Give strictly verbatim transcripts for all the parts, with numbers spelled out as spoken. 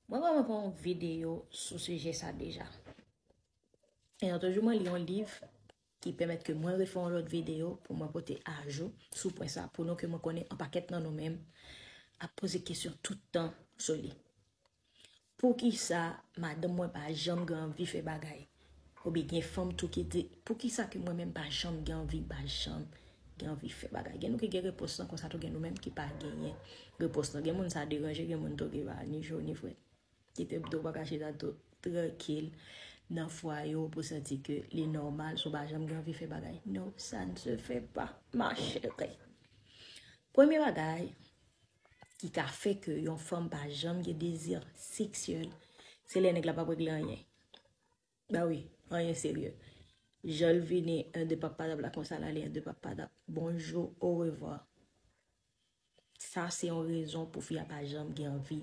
Mwen vrèman fè yon videyo sou sijè sa deja. E lòt jou, mwen li yon liv ki pèmèt ke mwen refè yon lòt videyo pou mwen pote ajou sou pwen sa, pou nou ke mwen konnen an pakèt nan nou menm ap poze kesyon tout tan sou li. Poukisa madanm mwen pa janm gen anvi fè bagay? Oubyen gen fanm tou ki di, poukisa ke mwen menm pa janm gen anvi, pa janm gen anvi fè bagay? Gen nou ki gen repons lan konsa tou, gen nou menm ki pa genyen repons lan. Gen moun sa deranje, gen moun tou ki pa ni cho ni frèt. Ki te tou pa ka chita tou trankil nan fwaye w pou santi ke li nòmal si w pa janm gen anvi fè bagay. Non, ça ne se fait pas, ma chérie. Premye bagay ki ka fè ke yon fanm pa janm gen dezi seksyèl, se lè nèg la p ap regle anyen. Ba wi, anyen serye. Jan l vini, en de pap patap la konsa l ale, en de pap patap. Bonjou, orevwa. Sa se yon rezon pou fi a pa janm gen anvi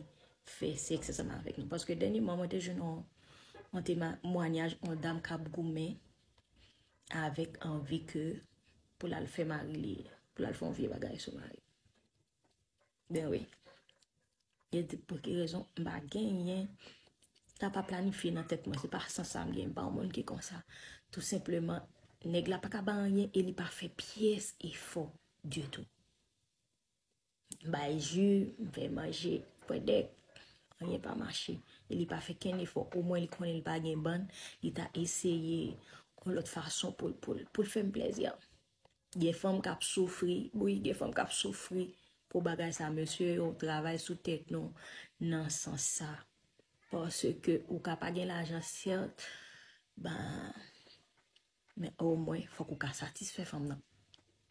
fè sèks ansanm avèk nou. Paske dènyèman, mwen te jwenn yon, yon temwanyaj, yon dam k ap goumen avèk anvi ke pou l al fè mari li, pou l al fè yon vye bagay sou mari. Ben wi. Li di, pou ki rezon m pa genyen, sa pa planifye nan tèt mwen, se pa sans sa m gen, m pa yon moun ki konsa. Tou senpleman, nèg la pa ka bay anyen e li pa fè pyès efò ditou. M bay ji, m fè manje, kwèdèk, anyen pa mache. E li pa fè kenn efò, omwen li konnen li pa gen bann, li ta eseye yon lòt fason pou, pou, pou l fè m plèzi. Gen fanm k ap soufri, wi, gen fanm k ap soufri pou bagay sa, mesye yo, travay sou tèt nou nan sans sa. Paske ou ka pa gen lajan, sèt, ben, men omwen, fòk ou ka satisfè fanm nan.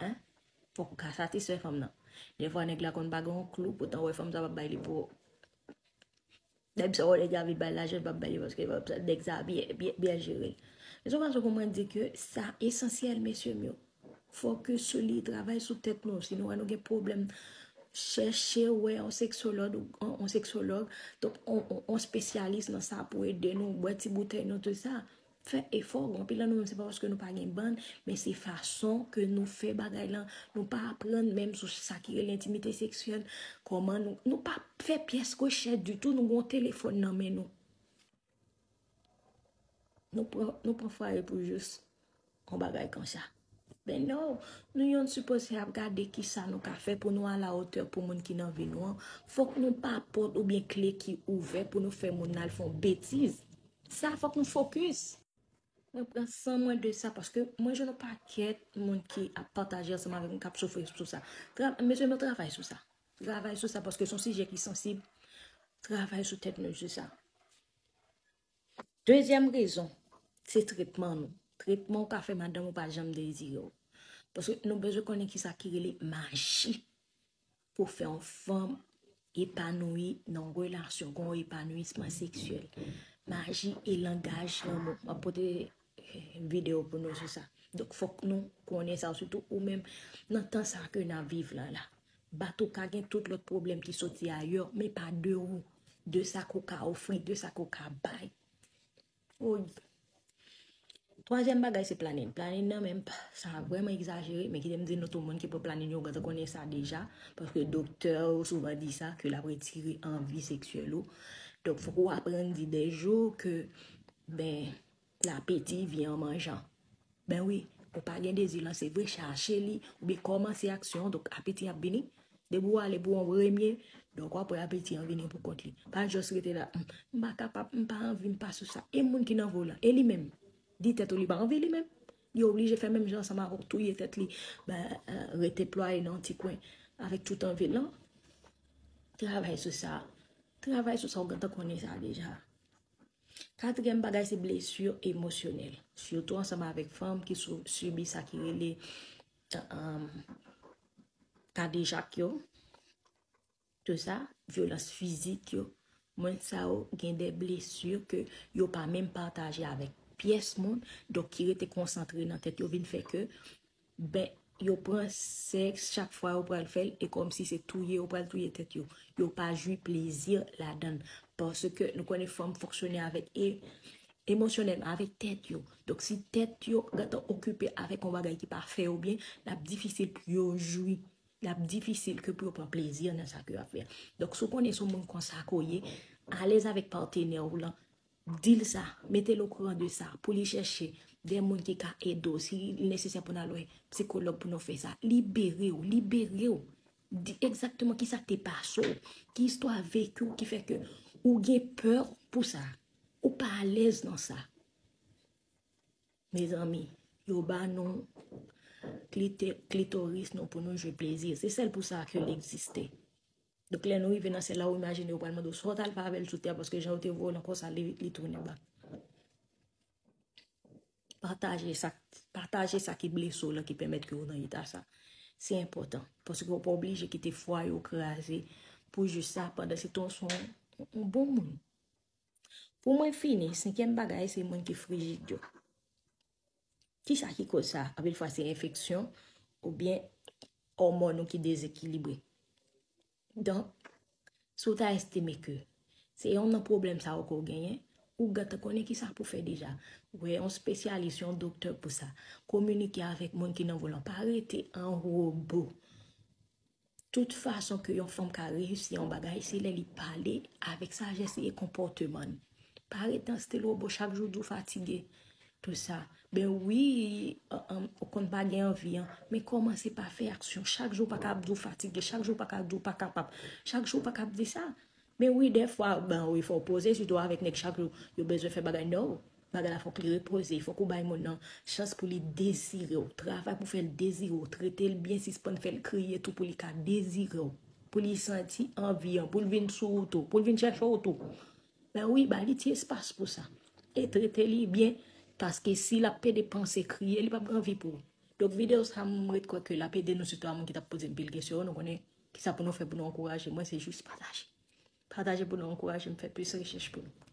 Hein? Fòk ou ka satisfè fanm nan. Defwa, nèg la konn pa gen yon klou, poutan wè fanm sa p ap bay li pou Dèyè sa, w nèg la vin bay lajan, l p ap bay li paske nèg sa byen, byen, byen jere l. Men se yon fason pou mwen di ke sa esansyèl, mesye m yo. Fòk ke sou li, travay sou tèt nou. Si nou wè nou gen pwoblèm, chèche wè yon seksològ, yon, yon seksològ, donk yon, yon, yon espesyalis nan sa pou ede nou, bwè ti boutèy nou, tout sa. Fè efò, gen anpil nan nou menm, se pa paske nou pa gen bann, men se fason ke nou fè bagay lan. Nou pa aprann menm sou sa ki rele entimite seksyèl, kòman nou, nou pa fè pyès rechèch ditou, nou gen yon telefòn nan men nou. Nou pran, nou pran fwaye pou jis yon bagay konsa. Ben non, nou youn sipoze ap gade kisa nou ka fè pou nou a la otè pou moun ki nan vi nou an. Fòk nou pa pòt oubyen kle ki ouvè pou nou fè moun nan al fè yon betiz. Sa fòk nou fokis. Mwen pran san mwen de sa paske mwen jwenn yon pakèt moun ki ap pataje ansanm avèk mwen, k ap soufri sou sa. Tra-, mesye, nou travay sou sa. Travay sou sa paske se yon sijè ki sansib. Travay sou tèt nou sou sa. Dezyèm rezon, se tretman nou. Tretman w ka fè madanm ou pa janm dezire w. Paske nou bezwen konnen kisa ki rele maji pou fè yon fanm epanoui nan yon relasyon, gen yon epanouisman seksyèl. Maji e langaj lanmou. M ap pote, eh, videyo pou nou sou sa. Donk, fòk nou konnen sa, sitou ou menm nan tan sa ke n ap viv lan la. Bato ka gen tout lòt pwoblèm ki soti ayè, men pa de ou, de sa ke w ka ofri, de sa ke w ka bay. Woy. Twazyèm bagay se planin. Planin nan menm, sa vrèman egzajere, men kite m di nou tou, moun ki pran planin yo gentan konnen sa deja, paske doktè yo souvan di sa, ke l ap retire anvi seksyèl ou. Donk, fòk ou aprann di de jou ke, ben, lapeti vyen an manjan. Ben wi, ou pa gen dezi lan, se vre, chache li, oubyen kòmanse aksyon an, donk apeti ap vini. Depi w ale pou yon premye, donk w ap wè apeti an vini pou kont li. Pa jis rete la, "M, m pa kapab, m pa anvi, m pa sou sa." E moun ki nan volan, e li menm, di tèt ou li pa anvi li menm. Li oblije fè menm jan ansanm avè w, touye tèt li, ben, eh, rete plwaye nan yon ti kwen avèk tout anvi lan. Travay sou sa. Travay sou sa, ou gentan konnen sa deja. Katriyèm bagay se blesi emosyonèl. Sitou ansanm avèk fanm ki sou, sibi sa ki rele, um, kadejak yo. Tout sa, vyolans fizik yo. Moun sa yo gen de blesi ke yo pa menm pataje avèk pyès moun, donk ki rete konsantre nan tèt yo, vin fè ke ben, yo pran sèks, chak fwa yo pral fè l, e kòmsi se touye yo pral touye tèt yo. Yo pa jwi plezi ladan l. Paske nou konnen fanm fonksyone avèk e, emosyonèlman, avèk tèt yo. Donk, si tèt yo gentan okipe avèk yon bagay ki pa fè yo byen, l ap difisil pou yo jwi. L ap difisil ke pou yo pran plezi nan sa ke yo ap fè. Donk, si w konnen se yon moun konsa ke w ye, alèz avèk patenè w lan, di l sa, mete l okouran de sa, pou li chèche de moun ki ka ede w, si li nesesè pou n al wè psikològ pou nou fè sa. Libere w, libere w. Di egzakteman kisa k te pase w, ki istwa veki w ki fè ke ou gen pè pou sa, ou pa alèz nan sa. Mezanmi, yo ba nou klite- klitoris nou pou nou jwe plezi. Se sèl pou sa ke l egziste. Donk, lè nou rive nan sèl la, ou imajine yo pral mande w sa w t al fè avè l sou tè a, paske jan yo te voye w lan konsa, li, li tounen ba. Pataje sa, pataje sa ki blese w lan ki pèmèt ke w nan eta sa. Se enpòtan, paske w pa oblije kite fwaye w kraze pou jis sa, pandan se tan w se yon, yon bon moun. Pou mwen fini, senkyèm bagay, se moun ki frijid yo. Kisa ki koz sa? Anpil fwa, se enfeksyon oubyen òmòn ou ki dezekilibre. Donk, si w ta estime ke se yonn nan pwoblèm sa yo ke w genyen, ou gentan konnen kisa pou fè deja. Wè yon espesyalis, yon doktè pou sa. Kominike avèk moun ki nan vo lan. Pa rete an wobo. Tout fason ke yon fanm ka reyisi yon bagay, se lè li pale avèk sajès li e konpòteman l. Pa rete an stil wobo, chak jou di w fatige. Tout sa. Ben wi, an, an, ou konn pa gen anvi an, men kòmanse pa fè aksyon. Chak jou pa ka ap di w fatige, chak jou pa ka di w pa kapab, chak jou pa ka ap di sa. Men wi, dèfwa, ben wi, fò w poze, sitou avèk nèg chak jou, yo bezwen fè bagay, no. Bagay la fòk li repoze, fòk ou bay moun nan chans pou li dezire w. Travay pou fè l dezire w, trete l byen, sispann fè l kriye tou pou li ka dezire w. Pou li santi anvi an, pou l vin sou ou tou, pou l vin chèche w tou. Ben wi, ba li ti espas pou sa. E trete li byen, paske si l ap pede panse, kriye, li p ap gen anvi pou ou. Donk, videyo sa, m ret kwè ke l ap ede nou, sitou a moun ki t ap poze m pil kesyon, nou konnen kisa pou nou fè pou nou ankouraje mwen, se jis pataje. Pataje pou nou ankouraje m fè plis rechèch pou nou.